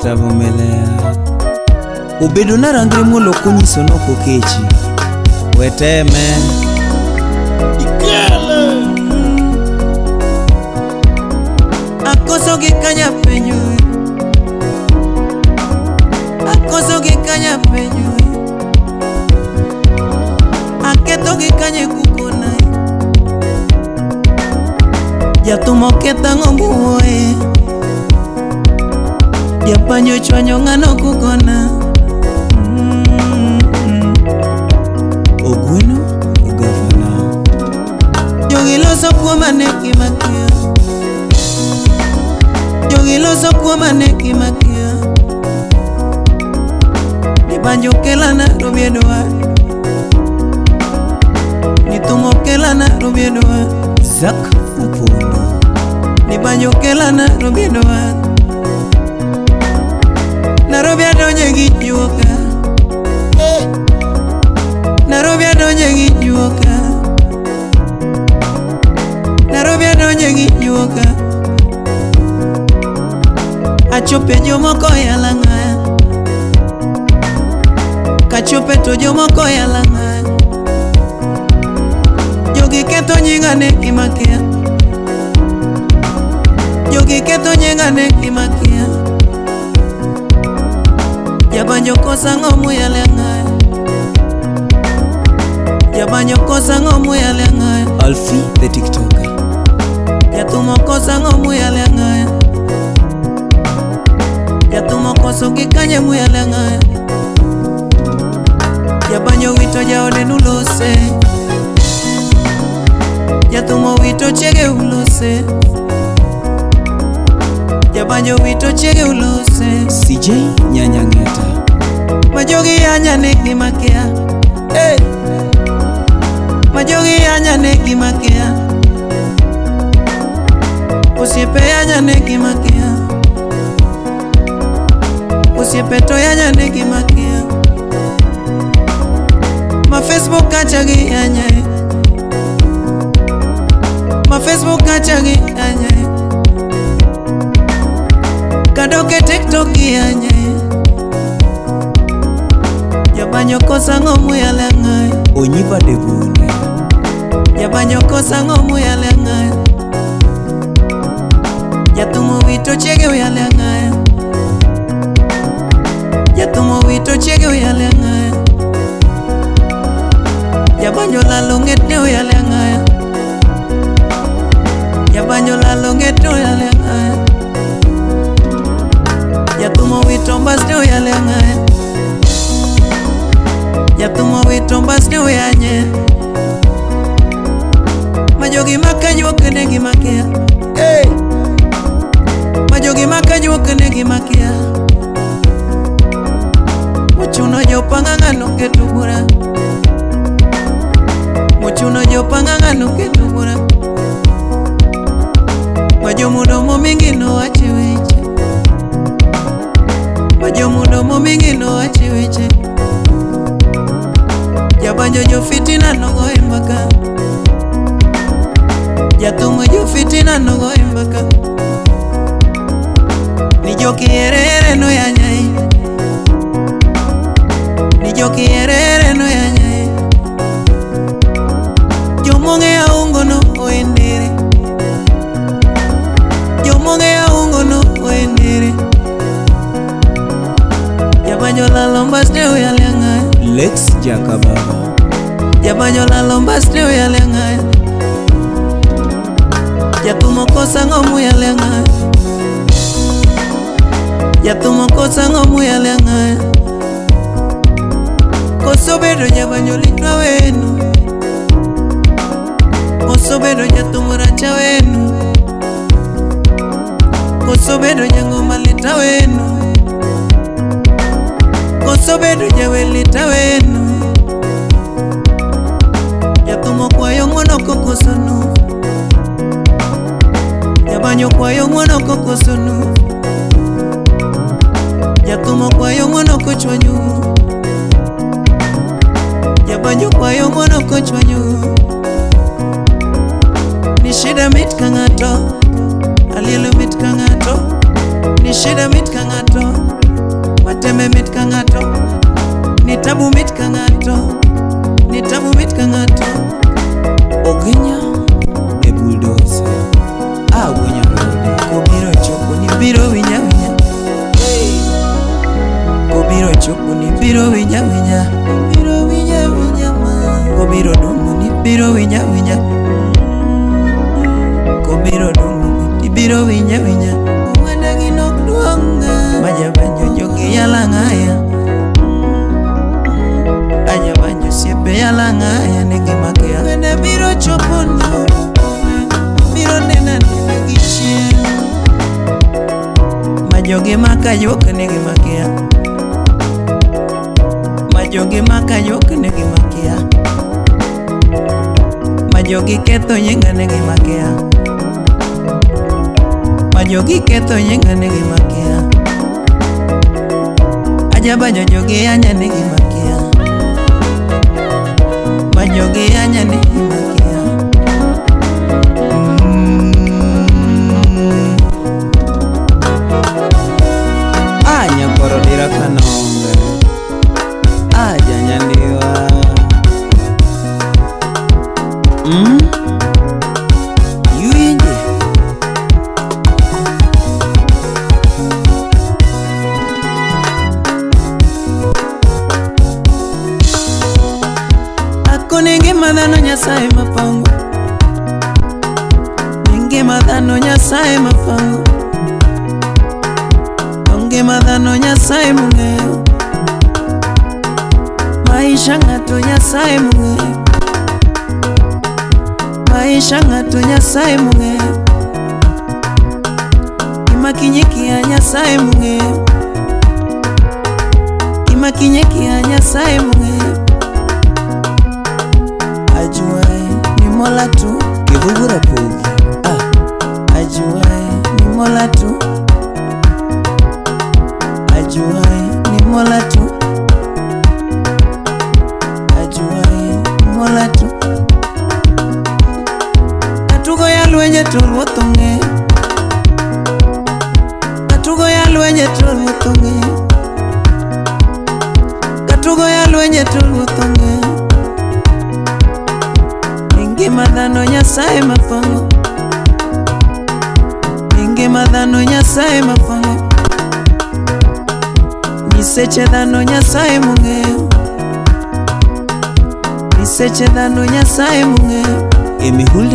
Mr. Vumilia. Obedo narangre muolo konyiso nokokechi. Weteme. Ikele. Akoso gi kanya penjo, akoso gi kanya penjo, aketho gi kanya kukona. Jathum oketho ang'o muoye, japanjo chwanyo ng'ano kukona. Ogweno gavana. Jogi loso kuoma ne gimakia, jogi loso kuoma ne gimakia. Nibanjo kela Nairobi e dwa, nithumo kela Nairobi e dwa, Zack Opondo. nibanjo kela Nairobi e dwa. Nairobi adonje gi juoka, Nairobi adonje gi juoka, Nairobi adonje gi juoka. Achope jomoko yala ng'aya, kachope to jomoko yala ng'aya. Jogi ketho nyinga ne gimakia, jogi ketho nyinga ne gimakia. Jabanjo kosa ang'o muyale ng'aya, jabanjo kosa ang'o muyale ng'aya. Alfie the TikToker. Jathumo koso ang'o muyale ang'aya, jathumo koso gi kanye muyale ang'aya. Jabanjo wito jaode nulose, jathumo wito chiege ulose, jabanjo wito chiege ulose. CJ Nyanyang'eta. Majogi yanya ne gimakia, hey! Majogi yanya ne gimakia, osiepe yanya ne gimakia, osiepe to yanya ne gimakia. Ma Facebook kacha gi yanya e, ma Facebook kacha gi yanya e, kadok e TikTok gi yanya e. Jabanjo koso ang'o muyale ang'aya, Onyiba Devune. jabanjo koso ang'o muyale ang'aya. Jathumo wito chiege uyale ang'aya, jathumo wito chiege uyale ang'aya. Jabanjo lalo ng'etne uyale ang'aya, jabanjo lalo ng'etne uyale ang'aya. Jathumo wito mbasne uyale ang'aya, jathumo wito mbasne uyanye. Majogi makajuok ne gimakia, hey! Majogi makajuok ne gimakia. Mochuno jopang'ang'a noketo bura, mochuno jopang'ang'a noketo bura. Majomudomo mingi nowache weche, majomudomo mingi nowache weche. Jabanjo jofitina nogoye mbaka, jathumo jofitina nogoye mbaka. Ni jokierere noyanyai, ni jokierere noyanyai. Jomong'e aungo no oendere, jomong'e aungo no oendere. Jabanjo lalo mbasne uyale ang'aya, Lex Jakababa. jabanjo lalo mbasne uyale ang'aya. Jathumo koso ang'o muyale ang'aya, jathumo koso ang'o muyale ang'aya. Koso bedo jabanjo litwa wenu, koso bedo jathumo racha wenu, koso bedo jangoma lita wenu, koso bedo jawer lita wenu. Jathumo kwayo ng'uono kokosonu, jabanjo kwayo ng'uono kokosonu, jathumo kwayo ng'uono kochwanyu, jabanjo kwayo ng'uono kochwanyu. Ni shida mit ka ng'ato, alielo mit ka ng'ato, ni shida mit ka ng'ato. Tembe mit ka ng'ato, ni tabu mit ka ng'ato, ni tabu mit ka ng'ato. Ogenya the bulldozer. Ah, Gwenya Rode. Kobiro chopo ni biro winya winya. Kobiro chopo ni biro winya winya. Biro winya winya ma. Kobiro dumu ni biro winya winya. Kobiro dumu ni biro winya winya. Wenda gi nok duong' majabanjo jogi yalang'aya. Ajabanjo siepe yalang'aya ni gimakia. Wenda biro chopo no. Biro nena nena gi chien. Majogi maka ywak ni gimakia. Majogi maka ywak ni gimakia. Majogi ketho nyinga ni gimakia. Majogi ketho nyinga ni gimakia. Ajabanjo jogi yanya ni gimakia. Majogi yanya ni gimakia. Ah, Nyakoro dira kanonge. Ah, Janyandiwa. Iwinje? Akoni ngima dhano Nyasaye mapango. Ni ngima dhano Nyasaye mapango. To ngima dhano Nyasaye mong'eyo. Maisha ng'ato Nyasaye mong'eyo. Maisha ng'ato Nyasaye mong'eyo. Gima kinyi kia Nyasaye mong'eyo. Gima kinyi kia Nyasaye mong'eyo. Ajuae ni Mola tu. Kivugu Rapogi. Ah, ajuae ni Mola tu. Ajuae ni Mola tu. Ajuae ni Mola tu. Katugo ya lwenje to ruoth ong'eyo. Katugo ya lwenje to ruoth ong'eyo. Katugo ya lwenje to ruoth ong'eyo. Ni ngima dhano Nyasaye mapango. Ni ngima dhano Nyasaye mapango. Nyiseche dhano Nyasaye mong'eyo. Nyiseche dhano Nyasaye mong'eyo. Emihul